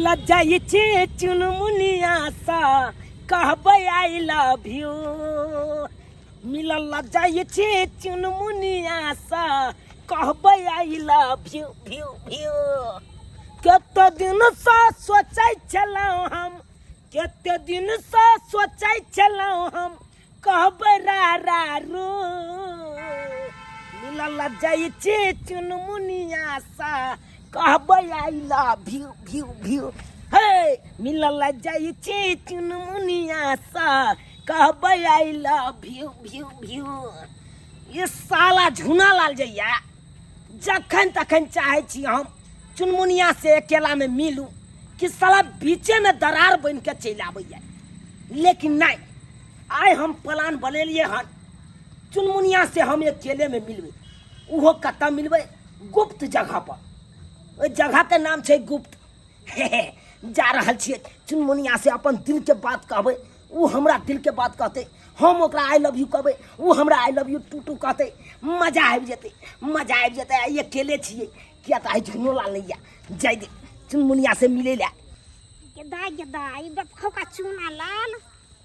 मिलल जाइ छी चुनमुनिया सा कहबै I love you. मिलल जाइ छी चुनमुनिया सा कहबै I love you view view. कते दिनसँ सोचै छलहुँ हम, कते दिनसँ सोचै छलहुँ हम कहबै रा रा रू। मिलल जाइ छी चुनमुनिया सा कहबै I love you view view. हे मिलल जाइ छी चुनमुनिया सा कहबै I love you view view. ये साला झुना लाल जइया जखन तखन चाहै छी हम चुनमुनिया से अकेला में मिलू कि साला बीचे में दरार बन के चलि आबैया, लेकिन नहीं, आइ हम प्लान बनेलिए हन चुनमुनिया से हम अकेले में मिलबै। ओहो कतऽ मिलबै? गुप्त जगह पर। ओहि जगह के नाम छै गुप्त। हे हे, जा रहल छियै चुनमुनिया से अपन दिल के बात कहबै, ओ हमरा दिल के बात कहतै, हम ओकरा I love you कहबै, ओ हमरा I love you to to कहतै। मजा आबि जेतै, मजा आबि जेतै। आइ अकेले छियै किया तऽ आइ झुनो लाल नहि यऽ, जाय दे चुनमुनिया से मिलै लए। गेदा गेदा ई बपखौका चूना लाल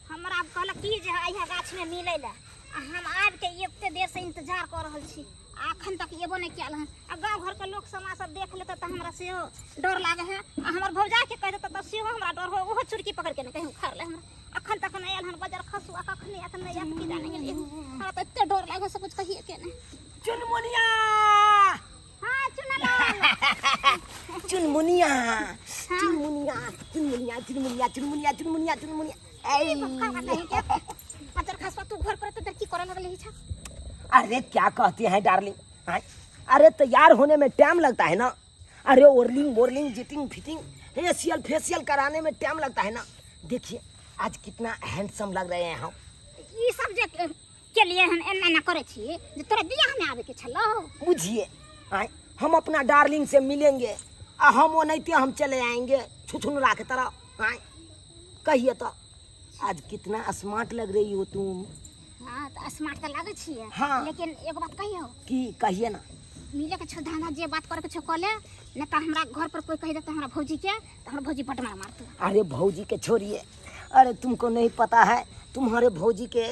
हमरा कहलक कि जे अइहा गाछमे मिलै लए, आ हम आबिके एते देरसँ इंतजार कऽ रहल छी, आ अखन तक एबो नहि कयल हन। आ गाँव घरके लोक समाज सब देख लेतै तऽ हमरा सेहो डर लागै है, आ हमर भौजाइके कहि देतै तऽ सेहो हमरा डर हो, ओहो चुरकी पकड़िके ने कहीं उखाड़ ले। हमरा अखन तक नहि आयल हन बजर खसुआ, कखनी आयत नहि आयत की जाने गेलियै। हमरा तऽ एते डर लागै से कुछ कहिए के नहि। चुनमुनिया। हाँ चुनलाल। चुनमुनिया चुनमुनिया चुनमुनिया चुनमुनिया चुनमुनिया चुनमुनिया चुनमुनिया। ऐ बजर खसुआ तू घर पर तो की करे लगले छा? अरे क्या कहती हैं डार्लिंग, हाँ? अरे तैयार होने में टाइम लगता है ना। अरे ओरलिंग बोरलिंग जिटिंग फिटिंग फेशियल फेशियल कराने में टाइम लगता है ना। देखिए आज कितना हैंडसम लग रहे हैं हम। ई सब जे के लिए हम एना एना करे छी जे तोरा बियाह में आवे के छलो। बुझिए आय, हम अपना डार्लिंग से मिलेंगे आ हम ओनाहिते हम चले आएंगे छुछुनरा के तरह। आय कहिए तो आज कितना स्मार्ट लग रही हो तुम। हाँ तो स्मार्ट तो लगे छिए। हाँ। लेकिन एगो बात कहियो। की कहिए ना। मिले के छो धांधा जे बात करे के छो कले, नहीं तो हमरा घर पर कोई कह देता हमरा भौजी के तो हमरा भौजी बट मार मारते। अरे भौजी के छोड़िए, अरे तुमको नहीं पता है तुम्हारे भौजी के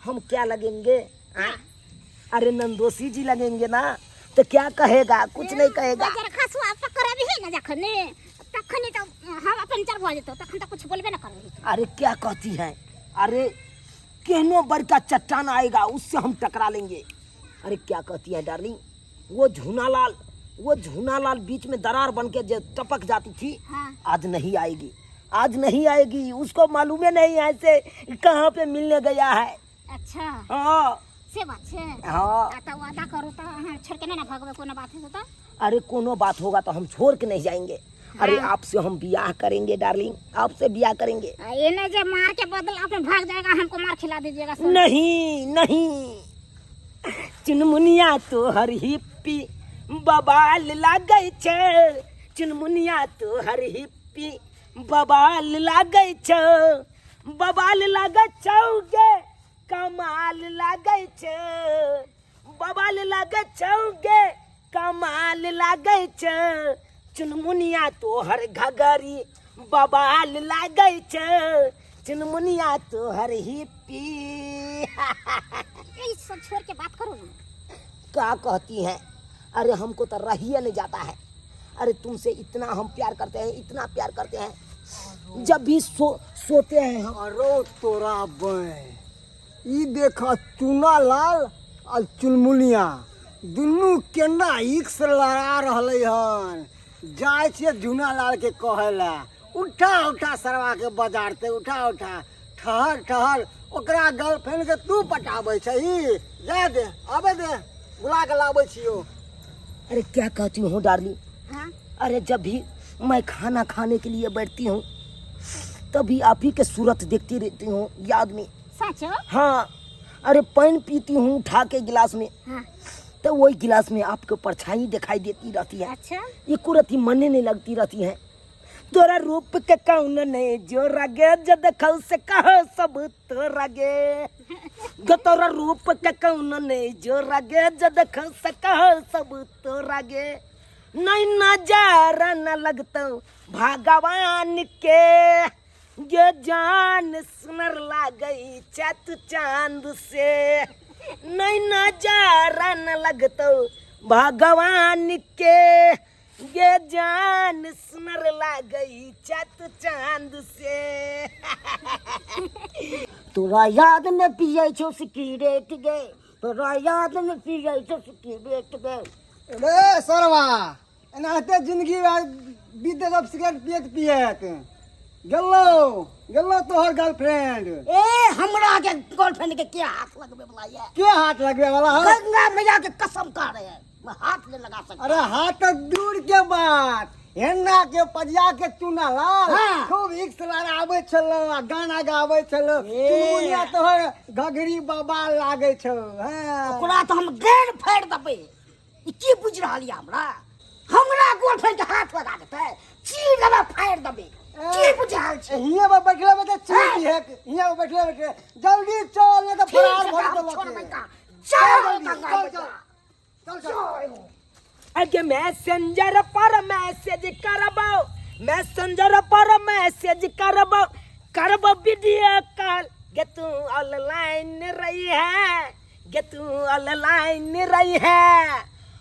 हम क्या लगेंगे। हाँ? अरे नंदोसी जी लगेंगे ना तो क्या कहेगा, कुछ नहीं कहेगा। बजर खसुआ पकड़बही ना जखने तखनी तो हम अपन चर भऽ जेतौ, तखन तो कुछ बोलबे ना करबही। अरे क्या कहती है, अरे केहनो बड़का चट्टान आएगा उससे हम टकरा लेंगे। अरे क्या कहती है डार्लिंग, वो झूनालाल, वो झूनालाल बीच में दरार बन के जो टपक जाती थी, हाँ। आज नहीं आएगी, आज नहीं आएगी। उसको मालूम ही नहीं है ऐसे कहाँ पे मिलने गया है। अच्छा। हाँ। से बात है। हाँ। आ तो वादा करू तो हम छोड़ के नहीं ना भगवे, कोनो बात है तो? अरे कोनो बात होगा तो हम छोड़ के नहीं जाएंगे। अरे हाँ। आपसे हम ब्याह करेंगे डार्लिंग, आपसे ब्याह करेंगे। आ, ये नहीं जे मार के बदला आपने भाग जाएगा, हमको मार खिला दीजिएगा सर। नहीं नहीं, चुनमुनिया तोहर हिप्पी बबाल लागै छै, चुनमुनिया तोहर हिप्पी बबाल लागै छै, बबाल लागै छौ गे कमाल लागै छै, बबाल लागै छौ गे कमाल लागै छै, चुनमुनिया तोहर घघरी बबाल लागै छै, चुनमुनिया तोहर हिप्पी। ये सब छोड़ के बात करो ना। क्या कहती हैं, अरे हमको तो रहिए नहीं जाता है। अरे तुमसे इतना हम प्यार करते हैं, इतना प्यार करते हैं, जब भी सोते हैं हम। अरे तोरा बे ई देखा चूना लाल आ चुनमुनिया दुनू केना एक से लड़ा रहलै हन। जाइ छियै झूना लाल के कहै लए, उठा उठा सरवा के बजारते, उठा उठा ठहर ठहर, ओकरा गर्लफ्रेंड के तू पटाबै छही। जाय दे, आबै दे, बुला के लाबै छियौ। अरे क्या कहती हूँ डार्लिंग। हाँ? अरे जब भी मैं खाना खाने के लिए बैठती हूँ तभी आप ही के सूरत देखती रहती हूँ याद में। सच? हाँ। अरे पानी पीती हूँ उठा के गिलास में, हाँ। तो वही गिलास में आपके परछाई दिखाई देती रहती है। अच्छा। ये कुरती मने नहीं लगती रहती है। तोरा रूप के कौन ने जो रगे जद खल से कह सब तोरा गे, गो तोरा रूप के कौन ने जो रगे जद खल से कह सब तोरा गे, नहीं नजर न लगतौ भगवान के ये जान सुनर लागै चत चांद से नहीं नजर न लगतौ भगवान के ये जान सुनर लागै चत चांद से। तोरा याद में पियै छौ सिगरेट गे, तोरा याद में पियै छौ सिगरेट गे। रे सरवा, एनाहिते जिंदगी बीत सब सिगरेट पियत पियत गेलो गेलो तोहर गर्लफ्रेंड। ए हमरा के गर्लफ्रेंड के के हाथ लगबे वाला ये? के हाथ लगबे वाला हो? गंगा मैया के कसम खा रहे हैं, मैं हाथ नहीं लगा सकता। अरे हाथ तो दूर के बात, हेन्ना के पजिया के चूना लाल। हाँ। खूब इक्स लड़ाबै छलो आ गाना गाबै छलो। ए। चुनमुनिया तोहर घघरी बाबा लागै छौ। हाँ। ओकरा तो हम गैर फाड़ि देबै। ई की बुझि रहल यऽ हमरा? हमरा गर्लफ्रेंड के हाथ लगा देतै, चीर देबै, फाड़ि देबै। की बुझि रहल छी? हियाँ पर बैठले बैठले चीर दिहे, हियाँ पर बैठले बैठले। जल्दी चल, नहीं तो ठीक फरार छै, भऽ हम जेतौ। छोड़बै लके। कहाँ? चल, जल्दी, गंगा चल, मैया। चल, चल, चल। अगे मैसेंजर पर मैसेज करबो, मैसेंजर पर मैसेज करबो, करबो वीडियो कॉल गे तू ऑनलाइन रही है, गे तू ऑनलाइन रही है।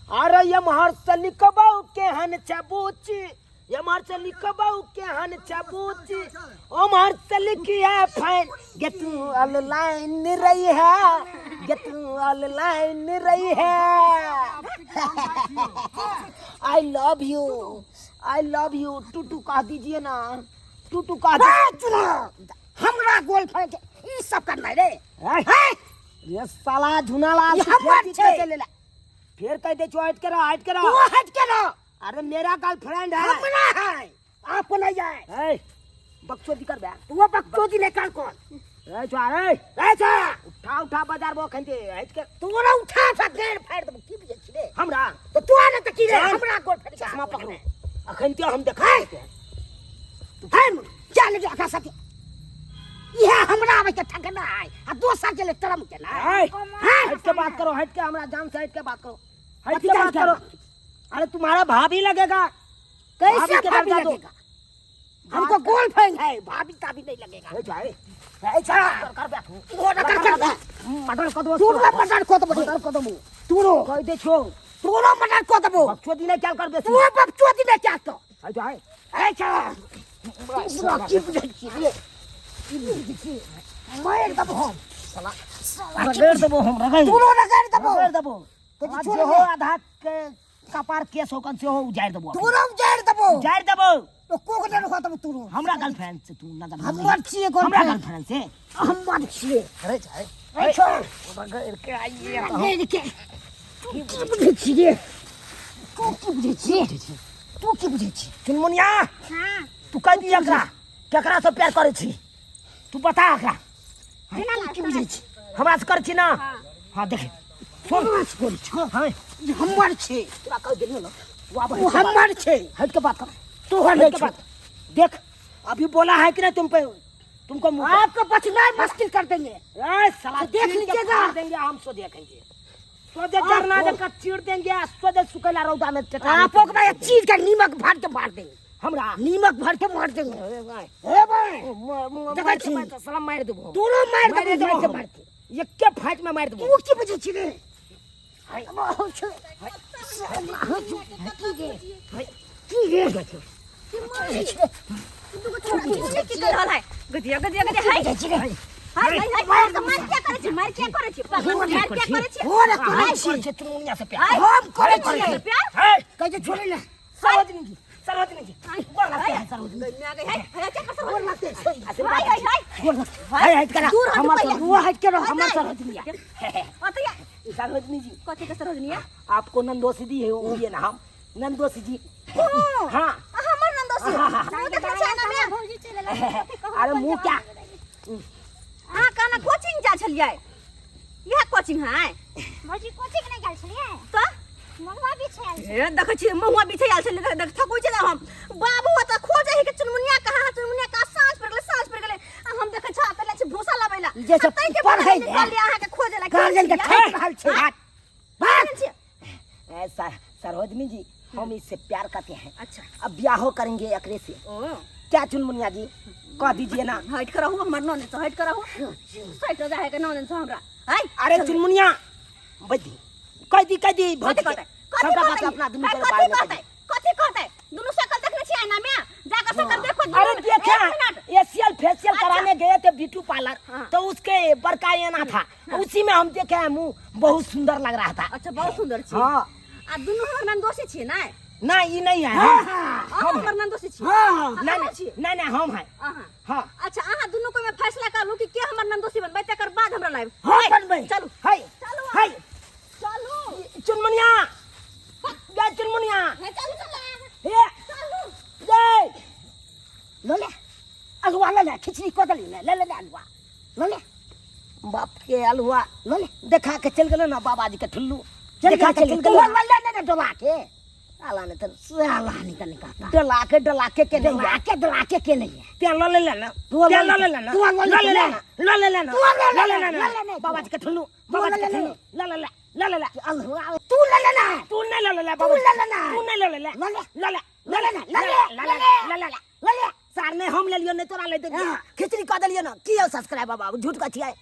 अरे एम्हर से लिखबो केहन छबूची, एम्हर से लिखबो केहन छबूची, ओम्हर से लिखिए फाइन गे तू ऑनलाइन रही है, गे तू ऑनलाइन रही है। I love you, I love you. टूटू कह दीजिए ना, टूटू कह चुनो हमरा गर्लफ्रेंड के ई सब करना रे। दीजिए। ये साला झुनालाल ई हमर छै। चले ला फिर कह दे छो, हट के रहो, हट के तू रहो। हट के रहो। अरे मेरा गर्लफ्रेंड है। हमरा है, आपको नहीं जाए। ए बकचोदी कर बे तू वो बकचोदी निकाल कौन। ए छो, अरे ए छो, उठा उठा बाजार बो खंते हट के। तू ना उठा उठा गैर फाड़ देबो। की बुझै छी रे हमरा? तो तू आने त की रे? चल। हमरा गर्लफ्रेंड के चश्मा हाथ पकड़ो लगेने। अखन तो हम देखा देते हैं। है क्या लगे ओकरा साथे? इहे हमरा आबै के ठगना है आ दोसर के ले तरम के ना। ए, हाँ। हट के बात करो, हट के, हमरा जान से हट के बात करो, हट कथी के जान बात के करो। बात? अरे तुम्हारा भाभी लगेगा। कैसे भाभी के भाभी दर्जा दो। लगेगा? हमको गर्लफ्रेंड है, भाभी ताभी नहीं लगेगा। ए जाए, ए जा कर बैठो। वो ना कर कर मर्डर कर दो। तू ना मर्डर कर दबो। मर्डर कर दबो। तू रो कह दे छो, तू रो मर्डर कर दबो। बकचोदी नहीं क्या कर बे तू बकचोदी नहीं क्या तो। ए जाए। ए जा तू की बुझै छी रे? की बुझै छी? मार दबो हम साला साला। रगड़ दबो हम, रगड़ तू रो रगड़ दबो। रगड़ दबो। तो आज छोड़ जो हो दे। आधा के कपार केस होकन से हो उजाड़ दबो। तू रो उजाड़ दबो। उजाड़ दबो। तो कोक ने रुका दबो तू रो। हमरा गर्लफ्रेंड से तू नजर हमर छिए हमरा गर्लफ्रेंड। गर्लफ्रेंड से हमर छिए। अरे जाए। ए छोड़। रगड़ के आइए। रगड़ के तू की बुझै छी रे? तू की बुझै छी? तू की बुझै छी? चुनमुनिया। हाँ। तू कह दी एकरा केकरा से प्यार करै छी, तू बता एकरा। तू की बुझै छी? हमरा से करै छी ना? हाँ। हाँ देख सुन। हमरा से करै छी? हाँ। ई हमर छै। तोरा कह देलियौ ना, तू आब ओ हमर छै। हट के बात कर। तोहर हट नहीं के छै। बात देख अभी बोला है कि नहीं तुम पे, तुमको मुंह पे। आपको बचना मुश्किल कर देंगे। ए साला तो देख चीर के लीजिएगा। फाड़ देंगे हम, सो देखेंगे सोदे जरना दे का चीर देंगे आ सोदे सुकेला रौदा में चटा आपको के भाई चीर के नीमक भर के मार देंगे। हमरा नीमक भर के मार देंगे। अरे भाई। ए भाई देखै देखै छी। छी साला मारि देबो। दोनों मार मारि देबो। देबो मार के हम। मार के एके फाइट में मारि देबो। तू की बुझै छी रे? की रे? की रे? की कर रहल है? गधिया गधिया गधिया हाय बुझै छी रे? हाय हाय हाय, तो मार क्या करे छी? मार क्या करे छी? पागल, मार क्या करे छी? हो रे करै हम छी। करै छी चुनमुनिया से प्यार। हाय। हम करै छी। प्यार। हे कहै छै छोड़े ना। सरोजनी जी, सरोजनी जी गोर लगते हैं सरोजनी जी। मैं गई हाय हाय क्या कर गोर लगते हैं, छोड़। हाय हाय हाय गोर लगते हैं। हाय हट करा दूर हट हमर पहिले। वो हट के रहो। हमर सरोजनी अतया सरोजनी जी। कथी के सरोजनी है? आपको नंदोसी दी है वो ये ना हम नंदोसी जी। हाँ। हमर नंदोसी मुंह देखै छै ना में? अरे मुंह क्या? अहाँ कहना कोचिंग जा छलियै, इएह कोचिंग है? भौजी कोचिंग नहि गेल छलियै। तऽ महुआ बिछे आयल छलियै। ए देखै छियै महुआ बिछै आयल छलै। देख थकै छै हम बाबू ओतऽ खोजै है कि चुनमुनिया कहाँ है, चुनमुनिया कहाँ। साँझ पड़ि गेलै, साँझ पड़ि गेलै आ हम देखै छा तऽ लै छी भूसा लाबै ला। जे सब आ ताहि के पढ़ै बाद ले। निकललियै अहाँके खोजै ला। गार्जियन के के ठोक रहल छै। बात ए, सरोजनी जी। हम इससे प्यार करते हैं। अच्छा। अब ब्याहो करेंगे एकरे से। ओ क्या चुनमुनिया जी कह दीजिए ना। हट कर रहू हमर ननद से, हट कर रहू, सटि जाए के ननद से हमरा। हाय। अरे चुनमुनिया बदी कह दी, कह दी कथी भौजी के। कहतै? कथी सबटा बात कहतै? अपना दुनू के कथी बारे में कह कहतै? दी। कथी कहतै? दुनू शकल देखने छी आईना में, जाकर शकल देखो। अरे देखे, एक मिनट। एशियल फेशियल अच्छा। कराने गए थे ब्यूटी पार्लर। हाँ। तो उसके बड़का एना था, उसी में हम देखे हैं, मुंह बहुत सुंदर लग रहा था। अच्छा, बहुत सुंदर छी। हाँ। आ दुनू हमर ननदोसी छी नै? ना, ये नहीं है। अहाँ हमर ननदोसी छी? हाँ। अहाँ नहीं छी? नहीं नहीं, हम हैं। अहाँ? हाँ। अच्छा, अहाँ दुनू को में फैसला करू कि के हमर ननदोसी बनबै, तकर बाद हमरा लाइब। हाँ, है, बनबै। चलू। है। चलू। है। चलू। चुनमुनिया जय चुनमुनिया। हे, चलू चलू। हे। चलू। जय। ल ले अलुआ, ल ले, खिचड़ी कऽ देली ने, ले ले ले अलुआ ल ले। बाप के अलुआ ल ले। देखा के चल गेलो ना बाबाजी के ठुल्लू। चल देखा गेल, के चल चल गेल। गेलो। ले ले ले डोला के आला ने तऽ साला निकल निकलता। डला के, डला के के नहीं। डोला के, डोला के नहीं है। ते ल ले ले ना। तू ते ल ल ले ले ना। तू ल ल ले ले ले ना, ल ले ले ना। तू ल ले ल ले ले ना। ल ले ले। बाबाजी के ठुल्लू, तू बाबाजी ल के ले ले। ठुल्लू, ल ले ले, ल ले ले। अलुआ तू ल ले ना। तू नहीं ल ले ले। तू बाबा ल ले ना। तू नहीं ल ले ले। ल ले। ल ले। ल ले ना, ल ले, ल ले ल ले। ल ले। ल ले। सार नहीं हम ले लियो, नहीं तोरा ले दे। हाँ। खिचड़ी कह देलियो ना की हो सब्सक्राइब बाबा, झूठ का छियै।